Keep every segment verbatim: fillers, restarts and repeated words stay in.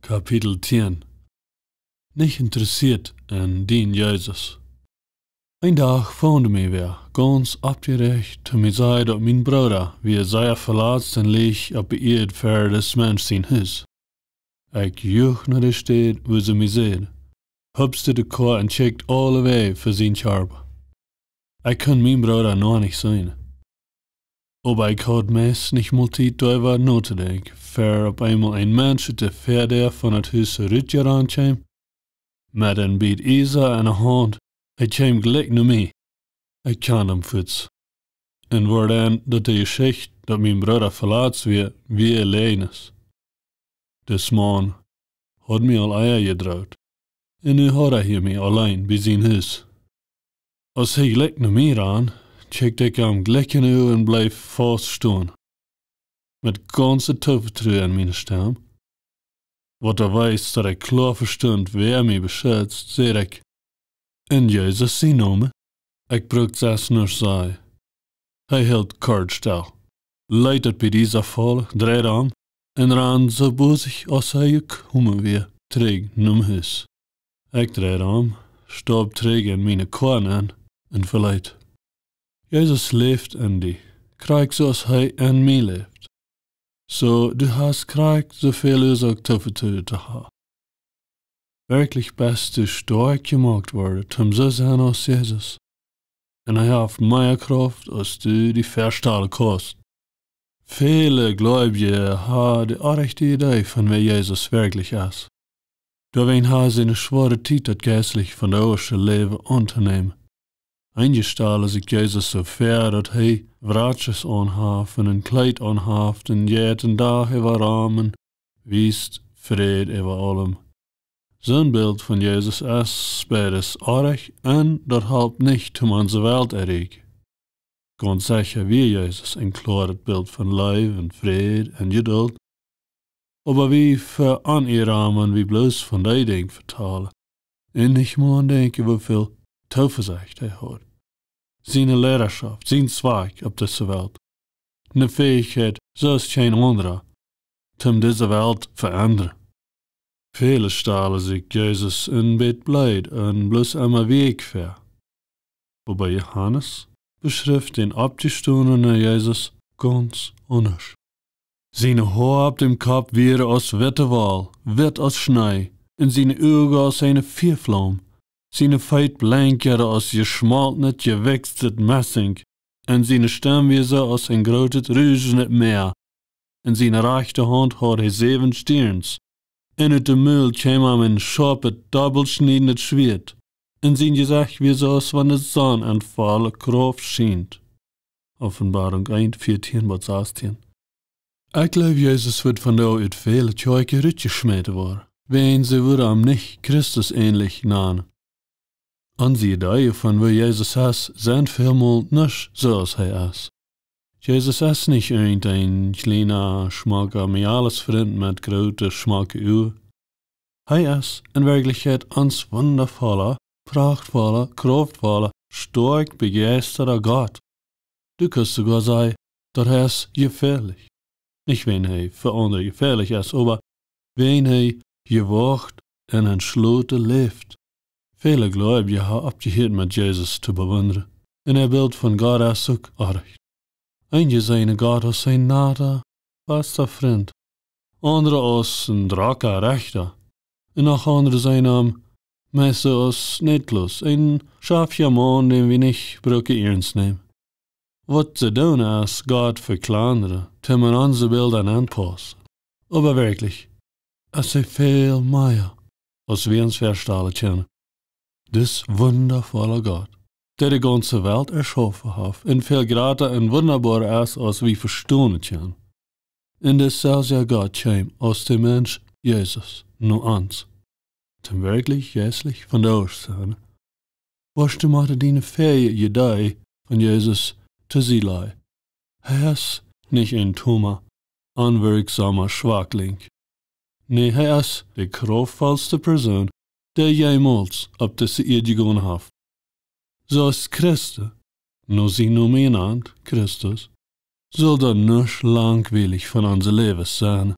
Kapitel tieen. Nich interessieet en dän Jesus. Een Dach foond ekj mie wada gaunz oppjeräacht, daut mie säd, daut mien Brooda wia sea veletzt un leech opp de Ieed ver dis Mensch sien Hus. Ekj juach no de Städ, wua see mie säden, hupst ut de Koa un kjikjt aule Wäaj fa sien Kjarpa. Ekj kunn mien Brooda noch nich seenen. Oba ekj haud meist nich mol Tiet, doaräwa notodenkjen, ver opp eemol een Mensch ut de Väadäa von daut Hus rutjerant kjeem, met een Bät Iesa enne Haunt. Hee kjeem jlikj no mie. Ekj kjand am fuaz. Un wort en, daut de Jeschicht, daut mien Brooda veletzt wia, wia Läajes. Dis Maun haud mie aul ea jedroacht. Un nu haud hee mie auleen bie sien Hus. Aus hee jlikj no mie rand, kjikjt ekj am jlikj enne Uagen un bleef faust stonen. Met gaunze Toovetrua en miene Stemm, waut doa wees, daut ekj kloa vestunt, wäa mie beschitzt, säd ekj: "En Jesus sien Nomen." Ekj brukt sest nuscht sajen. Hee hilt kort stell, leet daut Bät Iesa faulen, dreid om un rand soo bosich aus hee jekomen wia, trigj nom Hus. Ekj dreid om, staupt trigj en miene Koa nenn un veleet. Jesus läft en die, krakjt soo aus hee en mie läft. Soo, du hast krakjt soo väl Uasoak Toovetrua to haben. Werkjlich best du stoakj jemoakt worden, toom soo sennen aus Jesus. Un hee haft mea Krauft aus du die väastalen kaust. Väle Gleubje haben de orrajchte Idee von wäa Jesus werkjlich es. Doawäajen haben see eene schwoare Tiet, daut jeistlich von daut irdische Läwen auntonämen. Eenje stalen sikj Jesus soo väa, daut hee Wratsches aunhaft un een Kjleet aunhaft un jeit een Dach äwa rom un wiest Fräd äwa aulem. Soon Bilt von Jesus es beides orrajcht un daut halpt nich, om onse Welt to erreichen. Gaunz secha wia Jesus een kloaret Bilt von Leew un Fräd un Jedult. Oba wie veonroaren, wan wie bloos von dee Dinja vetalen un nich mol aun denkjen, woo väl Toovesecht hee haud. Siene Leidaschoft, sien Zwock opp dise Welt. Eene Fäichkjeit, soo aus kjeen aundra, om dise Welt to veendren. Väle stalen sikj Jesus een bät bleed un bloos emma wäakj väa. Oba Johanes beschrift dän oppjestonenen Jesus gaunz aundasch. Siene Hoa opp däm Kopp wieren aus witte Woll, witt aus Schnee, un siene Uagen aus eene Fiaflaum. Siene Feet blenkjten aus jeschmoltenet, jewichstet Messing, un siene Stemm wia soo aus een grootet, ruschendet Mäa. En siene rajchte Haunt haud hee säwen Stierns, un ut däm Mul kjeem am een schoapet, dobbelschniedendet Schwieet, un sien Jesecht wia soo aus wan de Sonn en volle Krauft schient. Openboarunk eent, vieetieen bat sastieen. Ekj jleew, Jesus woat vondoag ut väle Kjoakjen rutjeschmäten woaren, wäajen see wudden am nich Christus änlich nanen. Onse Ideen von wäa Jesus es, sent välmol nich soo aus hee es. Jesus es nich irjent een kjliena, schmocka Mejalesfrint met groote, schmocke Uagen. Hee es en Werkjlichkjeit ons wundavolla, prachtvolla, krauftvolla, stoakj bejeisterta Gott. Du kaust soogoa sajen, daut hee es jefäalich. Nich wäajen hee fa aundre jefäalich es, oba wäajen hee jewoacht un entschloten läft. Väle Gleubje haben oppjehieet met Jesus to bewundren, un äa Bilt von Gott es uk orrajcht. Eenje seenen Gott aus een nada, fasta Frint, aundre aus een drocka Rechta, un noch aundre seenen am meist soo aus needloos, een schafja Maun, dän wie nich brucken iernst nämen. Waut see doonen es, Gott vekjlandren, toom en onse Bilda aunpaussen. Oba werkjlich es hee väl mea, aus wie ons väastalen kjennen. Dis wundavolla Gott, dee de gaunze Welt erschaufen haft un väl jrata un wundaboara es, aus wie vestonen kjennen. Un dis selwja Gott kjeem aus de Mensch Jesus no ons, toom werkjlich jeistlich vondoag sennen. Woascht du motten diene fäaje Ideen von Jesus to Sied lajen. Hee es nich een toma, onwirkjsoma Schwakjlink. Nä, hee es de krauftvollste Persoon, dee jemols opp dise Ieed jegonen haft. Soo aus Christen, no sien Nomen jenant, Christus, saul doa nuscht langwielich von onse Läwes sennen.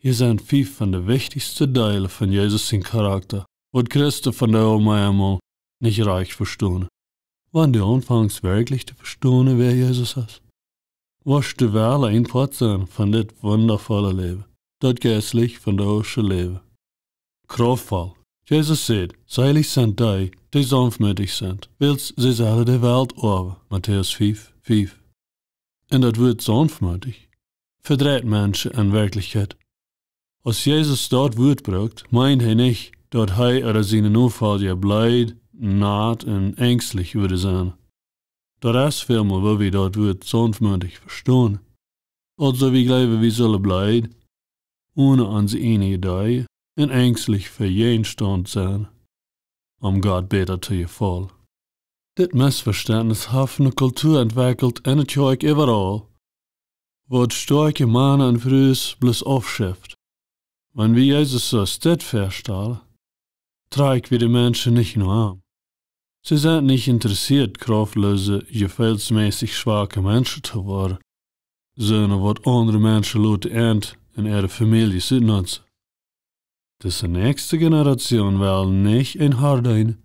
Hia sent fief von de wichtichste Deelen von Jesus sien Charakta, waut Christen vondoag mau eemol nich rajcht vestonen. Wan du aunfangst werkjlich to vestonen, wäa Jesus es, woascht du wellen een Poat sennen von dit wundavolle Läwen, daut jeistlich vondoagsche Läwen. Kraftvoll. Jesus sajcht: Seelich sent dee, dee saunftmootich sent, wiels see sellen de Welt oawen. Matäus fief, fief. Un daut Wuat saunftmootich vedreit Menschen en Werkjlichkjeit. Aus Jesus daut Wuat brukt, meent hee nich, daut hee ooda siene Nofolja bleed, nat un enjstlich wudden sennen. Daut es välmol, woo wie daut Wuat saunftmootich vestonen. Aulsoo, wie jleewen, wie sellen bleed, one onse ieejne Ideeen, un enjstlich fa Jäajenstaunt sennen, om Gott bäta to jefaulen. Dit Missvestentnis haft eene Kultua entwekjelt en de Kjoakj äwaraul, waut stoakje Mana un Frues bloos aufscheft. Wan wie Jesus soo aus dit väastalen, trakj wie de Menschen nich no am. See sent nich interessieet, kraftloose, jefeelsmässich schwake Menschen to woaren, sonda waut aundre Menschen loten an un äare Famieljes utnutzen. Dise näakjste Generation well nich een Har deenen,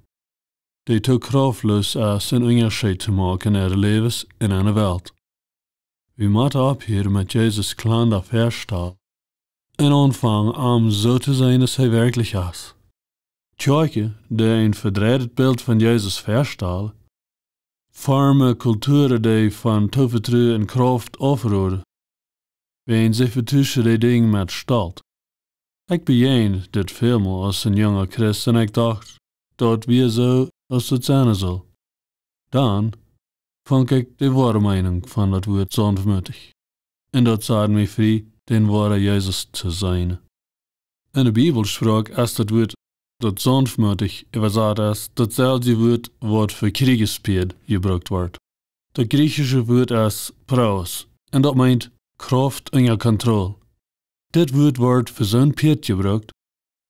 dee too kraftloos es, een Unjascheet to moaken en äare Läwes un en de Welt. Wie motten opphieren met Jesus kjlanda väastalen un aunfangen, am soo to seenen, aus hee werkjlich es. Kjoakjen, dee een vedreidet Bilt von Jesus väastalen, formen Kulturen, dee von Toovetruen un Krauft aufroden, wiels see vetuschen dee Dinja met Stolt. Ekj bejäajend dit välmol aus een junga Christ un ekj docht, daut wia soo, aus daut sennen sull. Dan funk ekj de woare Meenunk von daut Wuat saunftmootich. Un daut sad mie frie, dän woaren Jesus to seenen. En de Bibelsproak es daut Wuat, daut saunftmootich äwasat es, daut selwje Wuat, waut fa Kjrieejespied jebrukt woat. Daut griechische Wuat es praus, un daut meent Krauft unja Kontroll. Dit Wuat woat fa soon Pieet jebrukt,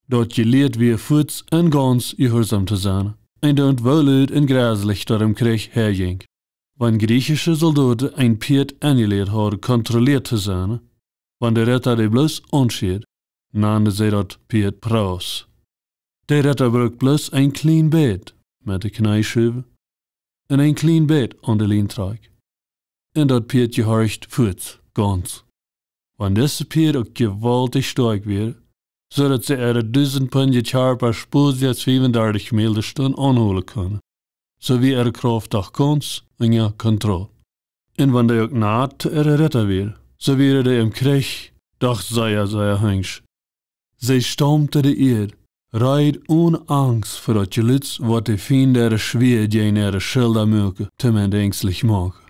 daut jelieet wia, fuaz un gaunz jehuarsom to sennen, un daut woo lud un jreslich daut em Kjrich häajinkj. Wan griechische Soldoten een Pieet enjelieet hauden, kontrollieet to sennen, wan de Ritta dee bloos aunschieed, nanden see daut Pieet praus. De Ritta brukt bloos een kjlien bät met de Kjneeschauwen un een kjlien bät aun de Lien trakjen. Un daut Pieet jehorcht fuaz, gaunz. Wan dise Pieed uk jewaultich stoakj wieren, soo daut see äare dusent Punt Kjarpa spoadswies fiefundartich Miel de Stund aunhoolen kunnen, soo wia äare Krauft doch gaunz unja Kontroll. Un wan dee uk nat to äare Ritta wieren, soo wieren dee em Kjrich doch sea, sea hunjsch. See staumten de Ieed, reed one Angst fa daut Jeluts, waut de Fiend äare Schwieed jäajen äare Schilda muaken, toom an enjstlich moaken.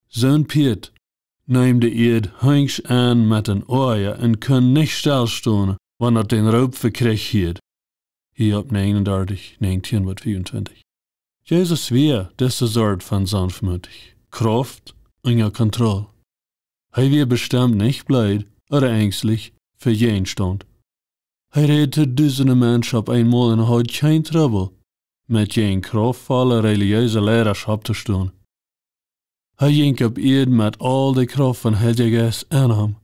Soon Pieet neem de Ieed hunjsch aun met een Oaja un kunn nich stellstonen, wan daut dän Roop fa Kjrich hieed. Hiob negenundartich, negentieen bat vea un twintich. Jesus wia dise Sort von saunftmootich, Krauft unja Kontroll. Hee wia bestemt nich bleed ooda enjstlich fa Jäajenstaunt. Hee räd to dusende Menschen opp eemol un haud kjeen Trubbel met jäajen kraftvolle relijeese Leidaschoft to stonen. Hee jinkj opp Ieed met aul de Krauft von Heilja Jeist en am,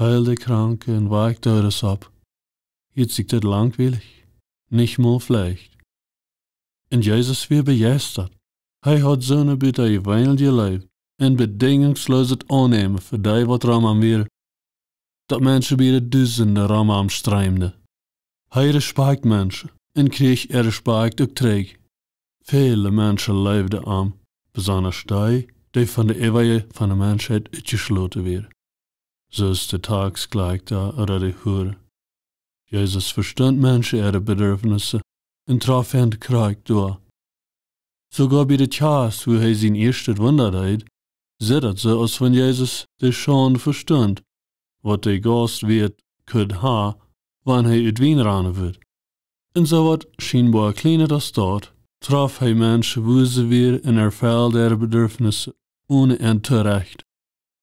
heeld de Kranke un wajkt Doodes opp. Hieet sikj dit langwielich? Nich mol veleicht. Un Jesus wia bejeistat. Hee haud soone butajeweenelje Leew un bedinjungslooset Aunnämen fa dee, waut rom am wieren, daut Menschen bie de dusende rom am streemden. Hee respakjt Menschen un kjrieech äa Respakjt uk trigj. Väle Menschen leewden am, besondasch dee, dee von de äwaje von de Menschheit utjeschloten wieren, soo aus de Taxkjlakjta ooda de Huaren. Jesus vestunt Menschen äare Bedurfnisse un trof an krakjt doa. Soogoa bie de Kjast, wua hee sien ieeschtet Wunda deed, sitt daut soo aus wan Jesus de Schaund vestunt, waut de Gaust wieren kunn haben, wan hee ut Wien ranen wudd. Un soo waut schienboa Kjlienet aus daut, trof hee Menschen, wua see wieren, un erfeld äare Bedurfnisse one an to rechten.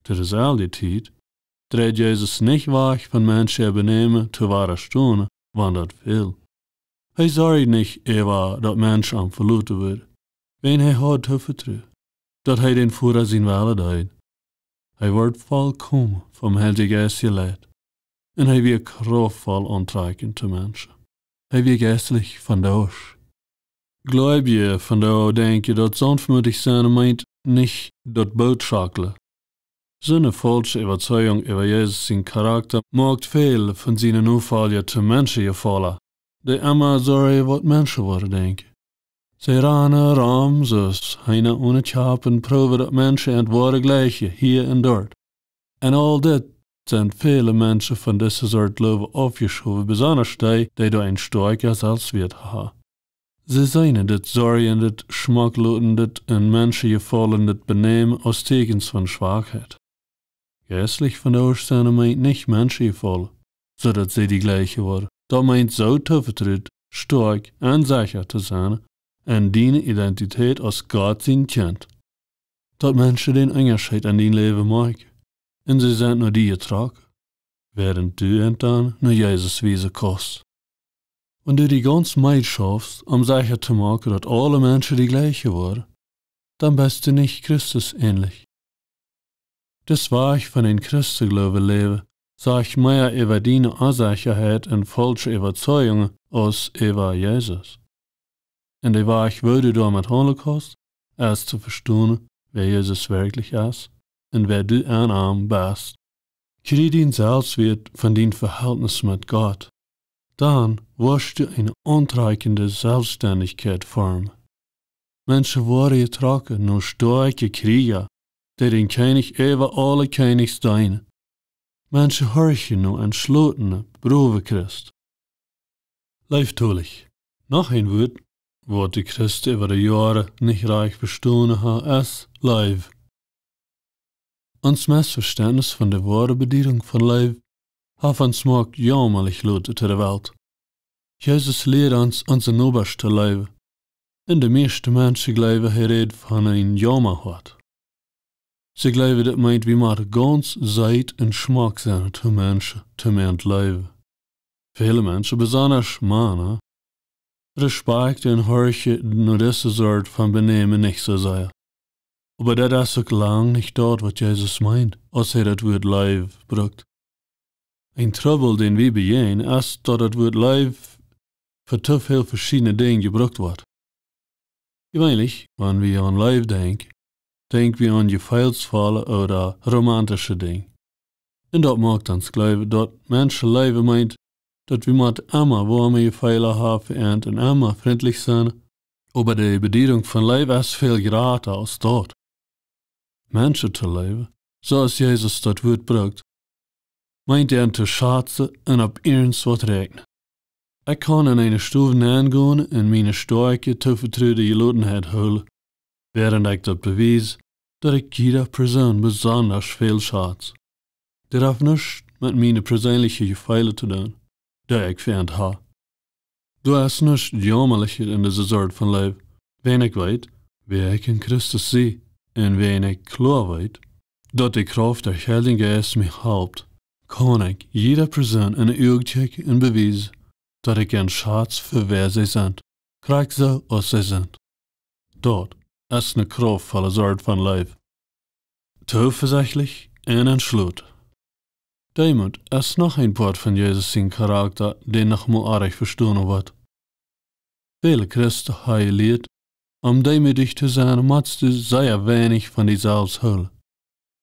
To deeselwje Tiet dreid Jesus nich wajch von Menschen äa Benämen to wadastonen, wan daut fäld. Hee sorjd nich äwa daut Menschen am veloten wudden, wäajen hee haud Toovetruen, daut hee dän Voda sienen Wellen deed. Hee wort volkomen vom Heiljen Jeist jeleit. Un hee wia kraftvoll auntrakjent to Menschen. Hee wia jeistlich vondoag. Gleubje vondoag denkjen, daut saunftmootich sennen meent nich daut bootschocklen. Soone faulsche Äwazeigung äwa Jesus sien Charakta moakt väl von siene Nofolja to Menschenjefaulen, dee emma sorjen, waut Menschen woaren denkjen. See ranen rom soo aus Heena one Kjap un proowen daut Menschen an woaren jleichen, hia un doa. Un aul dit sent väle Menschen von dise Sort Gloowen aufjeschowen, besondasch dee, dee doa een stoakja Selfstwieet haben. See seenen dit sorjendet, schmocklotendet un Menschenjefaulendet Benämen aus Tieekjens von Schwakheit. Jeistlich vondoag sennen meent nich Menschenjefaulen, soo daut see die jleichen woaren. Daut meent soo toovetrut, stoakj un secha to sennen en diene Identität aus Gott sien Kjint. Daut Menschen dän Unjascheet en dien Läwen moakjen. Un see sent no die jetrocken, wäarent du an dan no Jesus wiesen kaust. Wan du die gaunz meed schaufst, om secha to moaken, daut aule Menschen die jleichen woaren, dan best du nich Christus änlich. Dis Wajch von een Christengloowen läwen sajcht mea äwa diene Onsechaheit un faulsche Äwazeijungen aus äwa Jesus. Un de Wajch, woo du doamet haundlen kaust, es to vestonen, wäa Jesus werkjlich es un wäa du en am best. Kjrie dien Selfstwieet von dien Vehältnis met Gott. Dan woascht du eene auntrakjende Selfstständichkjeit formen. Menschen woaren jetrocken no stoakje Kjrieeja, dee dän Kjennich äwa aule Kjennichs deenen. Menschen horchen no entschlotne, browe Christen. Leeftolich. Noch een Wuat, waut de Christen äwa de Joaren nich rajcht vestonen haben, es Leew. Ons Missvestentnis von de woare Bediedunk von Leew haft ons jemoakt jaumalich loten to de Welt. Jesus lieed ons, onse Nobasch to leewen. Un de mieeschte Menschen jleewen, hee räd von een Jaumahart. See jleewen, daut meent, wie motten gaunz seet un schmock sennen to Menschen, om an to leewen. Väle Menschen, besondasch Mana, respakjten un horchen no dise Sort von Benämen nich soo sea. Oba daut es uk lang nich daut, waut Jesus meent, aus hee daut Wuat Leew brukt. Een Trubbel, dän wie bejäajnen, es, daut daut Wuat Leew fa too väl veschiedne Dinja jebrukt woat. Jeweenlich, wan wie aun Leew denkjen, denkj wie aun jefeelsvolle ooda romantische Dinja. Un daut moakt ons jleewen, daut Menschen leewen meent, daut wie motten emma woame Jefeelen haben un emma frintlich sennen. Oba de Bediedunk von Leew es väl jrata aus daut. Menschen to leewen, soo aus Jesus daut Wuat brukt, meent an to schazen un opp iernst waut räakjnen. Ekj kaun en eene Stow nengonen un miene stoakje, toovetrude Jelotenheit hoolen, wäarent ekj daut bewies, daut ekj jieda Persoon besondasch väl schaz. Daut haft nuscht met miene perseenelje Jefeelen to doonen, dee ekj fa an hab. Doa es nuscht jaumalichjet en dise Sort von Leew. Wan ekj weet, wäa ekj en Christus sie, un wan ekj kloa weet, daut de Krauft vom Heiljen Jeist mie halpt, kaun ekj jieda Persoon enne Uagen kjikjen un bewiesen, daut ekj an schaz fa wäa see sent, krakjt soo aus see sent. Daut es eene krauftvolle Sort von Leew. Toovesichtlich un entschloten. Deemoot es noch een Poat von Jesus sien Charakta, dee noch mol oajch vestonen woat. Väle Christen haben jelieet, om deemootich to sennen, motst du sea weinich von die selfst hoolen.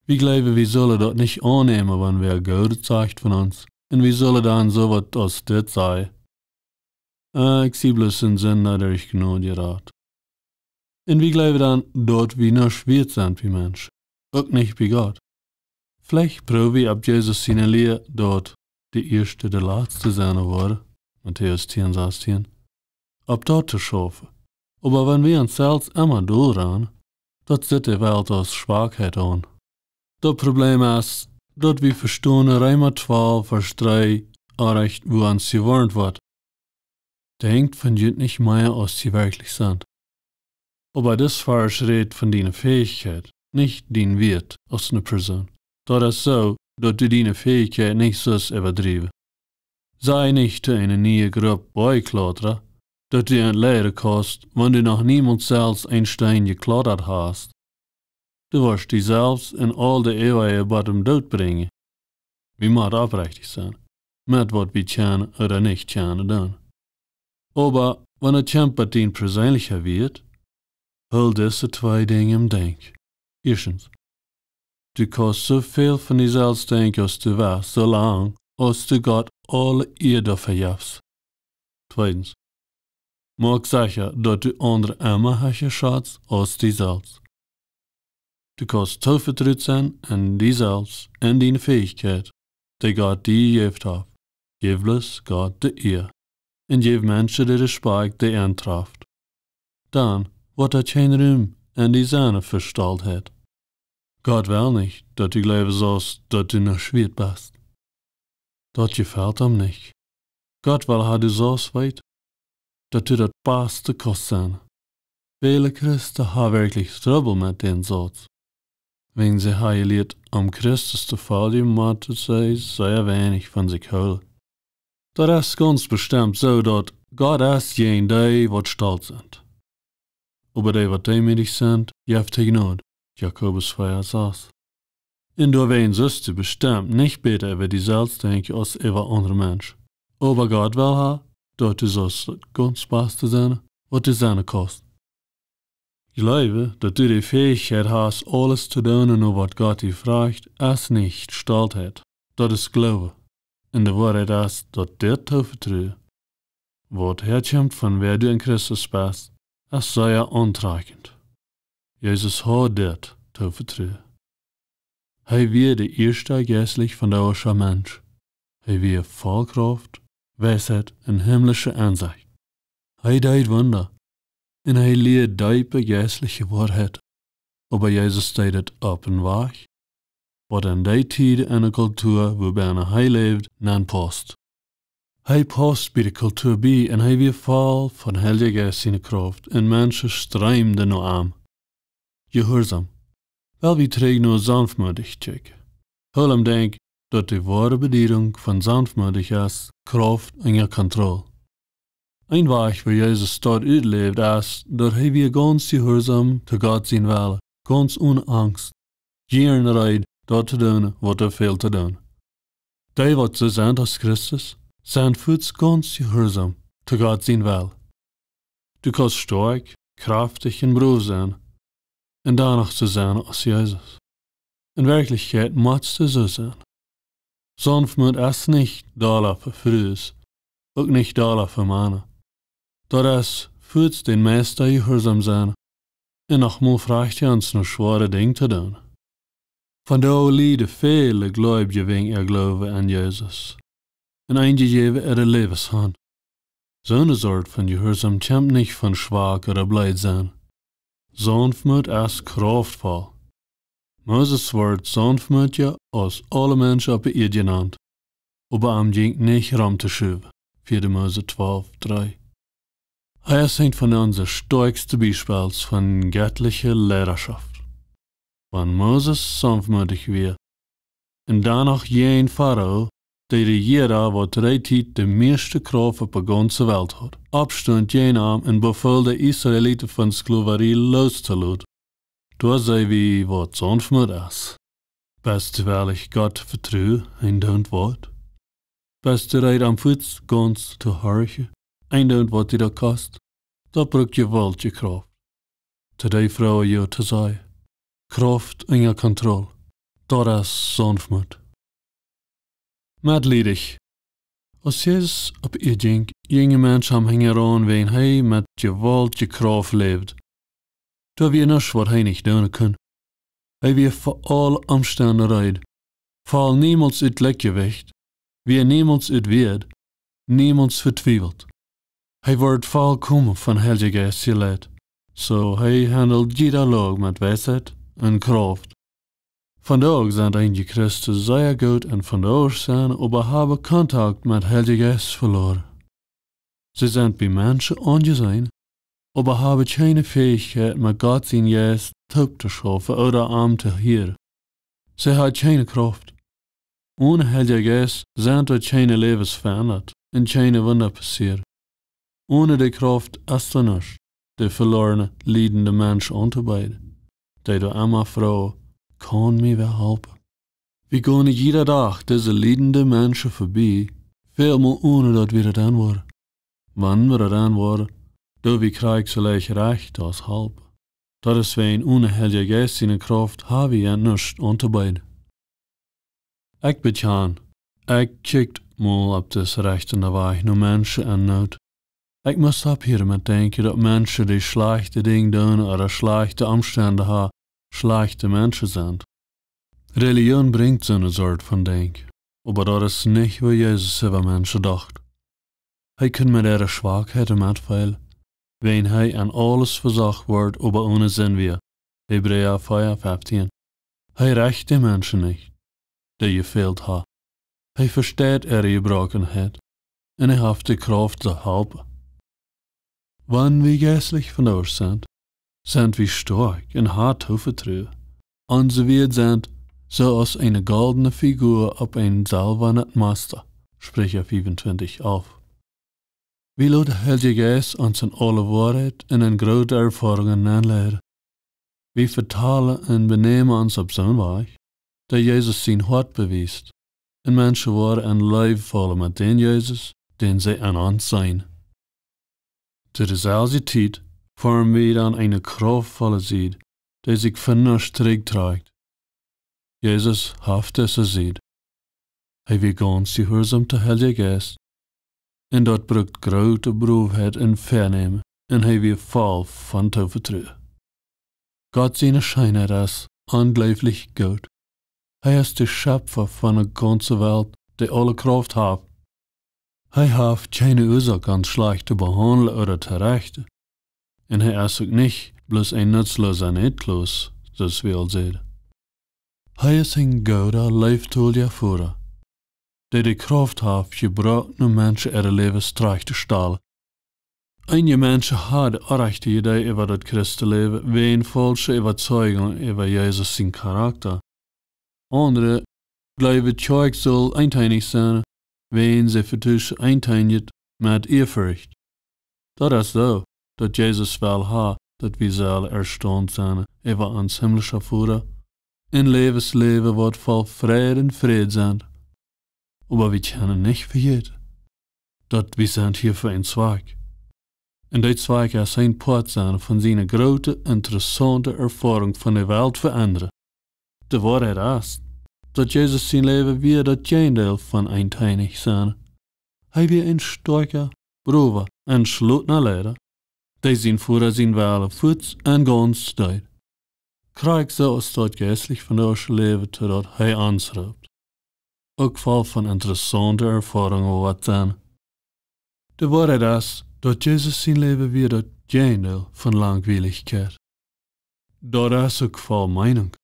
Wie jleewen, wie sellen daut nich aunnämen, wan wäa Goodet sajcht von ons, un wie sellen dan soo waut aus dit sajen: "Ah, ekj sie bloos een Sinda derch Jnod jerat." Un wie jleewen dan, daut wie nuscht wieet sent bie Menschen, uk nich bie Gott. Veleicht proow wie opp Jesus siene Lia, daut de Ieeschte de Latste sennen woat, Matäus tieen sastieen, opp daut to schaufen. Oba wan wie ons selfst emma doaraun, daut sitt de Welt aus Schwakheit aun. Daut Problem es, daut wie vestonen, Reema twalf Varsch dree, oajch, wua ons jewoarnt woat: "Denkjt von junt nich mea aus jie werkjlich sent." Oba dis Varsch rät von diene Fäichkjeit, nich dien Wieet aus eene Persoon. Daut es soo, daut du diene Fäichkjeit nich sust äwadriewen. Saj nich to eene niee Grupp Boajklautra, daut du an lieren kaust, wan du noch niemols selfst een Steen jeklautat hast. Du woascht die selfst un aul de Äwaje bat dän Doot brinjen. Wie motten oprechtich sennen. met waut wie kjennen ooda nich kjennen doonen. Oba wan et kjemt bat dien perseenlicha Wieet, hool dise twee Dinja em Denkj. Ieeschtens, du kaust soo väl von die selfst denkjen aus du west, soo lang aus du Gott aule Ea doafäa jefst. Tweedens, moak secha, daut du aundre emma hecha schatst aus die selfst. Du kaust toovetrut sennen en die selfst, en diene Fäichkjeit, dee Gott die jejäft haft. Jeff bloos Gott de Ea. Un jeff Menschen dän Respakjt, dee an traft. Dan woat doa kjeen Rum en die sennen fa Stoltheit. Gott well nich, daut du jleefst, daut du nuscht wieet best. Daut jefelt am nich. Gott well, daut du saust weeten, daut du daut Baste kaust sennen. Väle Christen haben werkjlich Trubbel met dän Sauz. Wan see haben jelieet, om Christus to foljen, motten see sea weinich von sikj hoolen. Daut es gaunz bestemt soo, daut Gott es jäajen dee, waut stolt sent. Oba dee, waut deemootich sent, jeft hee Jnod. Jakobus vea, sas. Un doawäajen sust du bestemt nich bäta äwa die selfst denkjen aus äwa aundre Menschen. Oba Gott well, daut du saust daut gaunz Baste sennen, waut du sennen kaust. Jleewen, daut du de Fäichkjeit hast, aules to doonen, no waut Gott die frajcht, es nich Stoltheit. Daut es Gloowen. Un de Woarheit es, daut dit Toovetruen, waut häakjemt von wäa du en Christus best, es sea auntrakjent. Jesus haud dit Toovetruen. Hee wia de ieeschta jeistlich vondoagscha Mensch. Hee wia voll Krauft, Weisheit un himlische Ensecht. Hee deed Wunda, un hee lieed deepe jeistliche Woarheit. Oba Jesus deed et opp een Wajch, waut en dee Tiet un de Kultua, wua bennen hee läwd, nich pausst. Hee pausst bie de Kultua bie un hee wia voll von Heilja Jeist siene Krauft un Menschen streemden no am. Jehuarsom. Well wie trigj no saunftmootich kjikjen. Hool em Denkj, daut de woare Bediedunk von saunftmootich es, Krauft unja Kontroll. Een Wajch, woo Jesus daut utläwd, es, daut hee wia gaunz jehuarsom to Gott sien Wellen, gaunz one Angst, jieren reed, daut to doonen, waut doa fält to doonen. Dee, waut soo sent aus Christus, sent fuaz gaunz jehuarsom to Gott sien Wellen. Du kaust stoakj, kraftich un brow sennen un dan noch soo sennen aus Jesus. En Werkjlichkjeit motst du soo sennen. Saunftmoot es nich dolla fa Frues, uk nich dolla fa Mana. Daut es fuaz dän Meista jehuarsom sennen un noch mol frajcht hee ons no schwoare Dinja to doonen. Vondoag lieden väle Gleubje wäajen äa Gloowen aun Jesus. Un eenje jäwen äa Läwen han. Soone Sort von Jehuarsom kjemt nich von schwak ooda bleed sennen. Saunftmoot es krauftvoll. Moses wort saunftmootja aus aule Menschen opp de Ieed jenant, oba am jinkj nich rom to schuwen. Vieede Mose twalf dree. Hee es eent von onse stoakjste Biespels von gettliche Leidaschoft. Wan Moses saunftmootich wia, un dan noch jäajen Farao, de Rejieeda, waut to dee Tiet de mieeschte Krauft opp de gaunze Welt haud, oppstunt jäajen am un befool de Israeliten von Sklowarie loos to loten, doa seenen wie, waut Saunftmoot es. Best du wellich, Gott to vetruen, eendoont waut? Best du reed, am fuaz gaunz to horchen, eendoont waut die daut kost? Daut brukt jewaultje Krauft. To dee Froag jo to sajen. Krauft unja Kontroll. Daut es Saunftmoot. Metliedich. Aus Jesus opp de Ieed jinkj, jinjen Menschen am hinjaraun, wiels hee met jewaultje Krauft läwd. Doa wia nuscht, waut hee nich doonen kunn. Hee wia fa aule Omstend reed, foll niemols ut Jlikjjewicht, wia niemols ut Wead, niemols vetwiewelt. Hee wort follkomen von Heiljen Jeist jeleit. Soo hee haundelt jieda Loag met Weisheit un Krauft. Vondoag sent eenje Christen sea goot en vondoag sennen, oba haben Kontakt met Heiljen Jeist veloaren. See sent bie Menschen aunjeseenen, oba haben kjeene Fäichkjeit, met Gott sien Jeist toop to schaufen ooda am to hieren. See haben kjeene Krauft. One Heiljen Jeist sent doa kjeene Läwes veendat un kjeene Wunda passieren. One dee Krauft es doa nuscht, de velorne, liedende Mensch auntobeeden, dee doa emma froagen: Kaun mie wäa halpen? Wie gonen jieda Dach dise liedende Menschen vebie, Väl mol one daut wie daut enwoaren. Wan wie daut enwoaren, doo wie krakjt soo leicht rajcht aus halpen. Daut es wäajen one Heilje Jeist siene Krauft ha wie je nuscht auntobeeden. Ekj bekjan, ekj kjikj mol opp dis rechtende Wajch no Menschen en Noot. Ekj must opphieren met denkjen daut Menschen dee schlajchte Dinja doonen ooda schlajchte Omstend ha, schlajchte Menschen sent. Relijoon brinjt soone Sort von Denkjen, oba daut es nich woo Jesus äwa Menschen docht. Hee kunn met äare Schwakheiten metfeelen, wäajen hee en aules vesocht wort, oba one Sind wia. Hebräa vea feftieen. Hee recht de Menschen nich, dee jefält ha. Hee vesteit äare Jebroakenheit un hee haft de Krauft to halpen. Wan wie jeistlich vondoag sent, sent wie stoakj un ha Toovetruen. Onse Wieed sent soo aus eene goldne Figur opp een selwanet Masta, Spricha fiefuntwintich alf. Wie loten de Heilje Jeist ons en aule Woarheit un en groote Erfoarungen nenleiden. Wie vetalen un benämen ons opp soon Wajch, daut Jesus sien Hoat bewiest, un Menschen woaren en Leew faulen met dän Jesus, dän see en ons seenen. To deeselwje Tiet formen wie dan eene krauftvolle Sied, dee sikj von nuscht trigjtrakjt. Jesus haft dise Sied. Hee wia gaunz jehuarsom to Heilje Jeist, un daut brukt groote Broaheit un Venämen, un hee wia voll von Toovetruen. Gott siene Scheenheit es onjleeflich goot. Hee es de Schepfa von de gaunze Welt, dee aule Krauft haft. Hee haft kjeene Uasoak, ons schlajcht to behaundlen ooda to rechten. Un hee es uk nich bloos een nutzloosa Needkloos, soo aus wie aul säden. Hee es een gooda, leeftolja Voda, dee de Krauft haft, jebroakne Menschen äare Läwes trajcht to stalen. Eenje Menschen haben de orrajchte Idee äwa daut Christenläwen wäajen faulsche Äwazeigunj äwa Jesus sien Charakta. Aundre jleewen, de Kjoakj saul eenteinich sennen, wäajen see vetuschen Eenteinichkjeit met Ieafurcht. Daut es soo, daut Jesus well ha, daut wie sellen erstaunt sennen äwa ons himlischen Voda, een Läwen läwen, waut voll Fräd un Fräd sent. Oba wie kjennen nich vejäten, daut wie sent hia fa een Zwakj. Un dee Zwakj es een Poat sennen von siene groote, interessaunte Erfoarunk von de Welt veendren. De Woarheit es, daut Jesus sien Läwen wia daut Jäajendeel von eenteinich sennen. Hee wia een stoakja, browa, entschlotna Leida, dee sien Voda sien Wellen fuaz un gaunz deed. Krakjt soo aus daut jeistlich vondoagsche Läwen, to daut hee ons roopt, uk voll von interessaunte Erfoarungen woat sennen. De Woarheit es, daut Jesus sien Läwen wia daut Jäajendeel von Langwielichkjeit. Daut es uk voll Meenunk.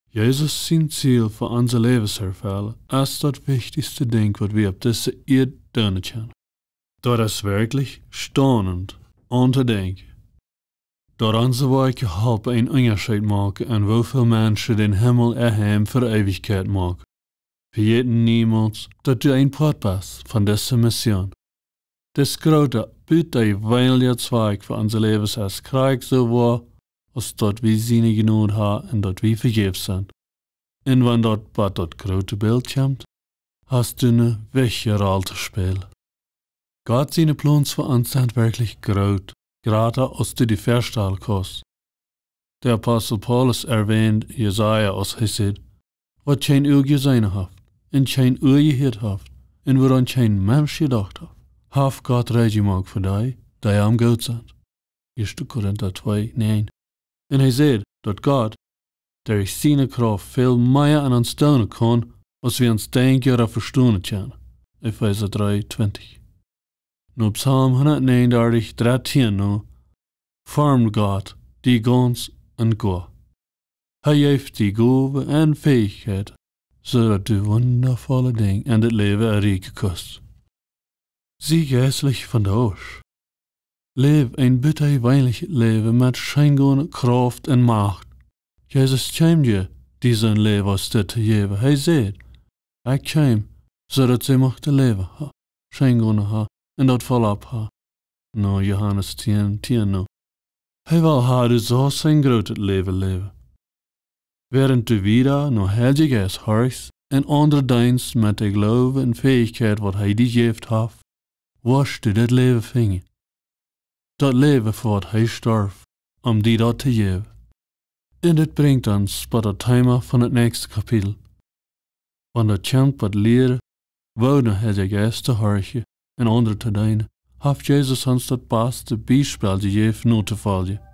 Jesus sien Ziel fa onse Läwensjefeel es daut wichtichste Dinkj, waut wie opp dise Ieed doonen kjennen. Daut es werkjlich staunent auntodenkjen, daut onse Woakjen halpen een Unjascheet moaken un woo väl Menschen dän Himmel äa Heim fa Eewichkjeit moaken. Vejät niemols, daut du een Poat best von dise Mission. Dis groota, butajeweenelja Zwakj fa onse Läwes es krakjt soo woa, aus daut wie siene Jnod haben un daut wie vejäft sent. Un wan daut bie daut groote Bilt kjemt, hast du ne wichtje Roll to spälen. Gott siene Plons fa ons sent werkjlich groot, jrata aus du die väastalen kaust. De Apostel Paulus erwähnt Jesaja, aus hee sajcht: Waut kjeen Uag jeseenen haft, un kjeen Ua jehieet haft, un wuaraun kjeen Mensch jedocht haft, haft Gott reed jemoakt fa dee, dee am goot sent. Ieeschte Korinta twee, näajen. Un hee sajcht, daut Gott derch siene Krauft väl mea aun ons doonen kaun, aus wie ons denkjen ooda vestonen kjennen. Efeesa dree, twintich. No Psalm hundatnäajenundartich, drettieen no, formt Gott die gaunz un goa. Hee jeft die Gowen un Fäichkjeiten, soo daut du wundavolle Dinja en dit Läwen erreichen kaust. Sie jeistlich vondoag. Läw een butajeweenlichet Läwen met scheengoone Krauft un Macht. Jesus kjeem die, die soon Läwen aus dit to jäwen. Hee sajcht: Ekj kjeem, soo daut see muchten Läwen haben, scheengoone haben, un daut voll haben. No Johanes tieen, tieen no. Hee well haben, du saust een grootet Läwen läwen. Wäarent du wieda no Heilje Jeist horchst, un aundre deenst met de Gloowen un Fäichkjeit waut hee die jejäft haft, woascht du daut Läwen finjen. Daut Läwen fa waut hee storf, om die daut to jäwen. Un dit brinjt ons bie daut Thema von daut näakjste Kapitel. Wan daut Kjint woat lieren, woo no Heilja Jeist to horchen un aundre to deenen, haft Jesus ons daut baste Biespel jejäft notofoljen.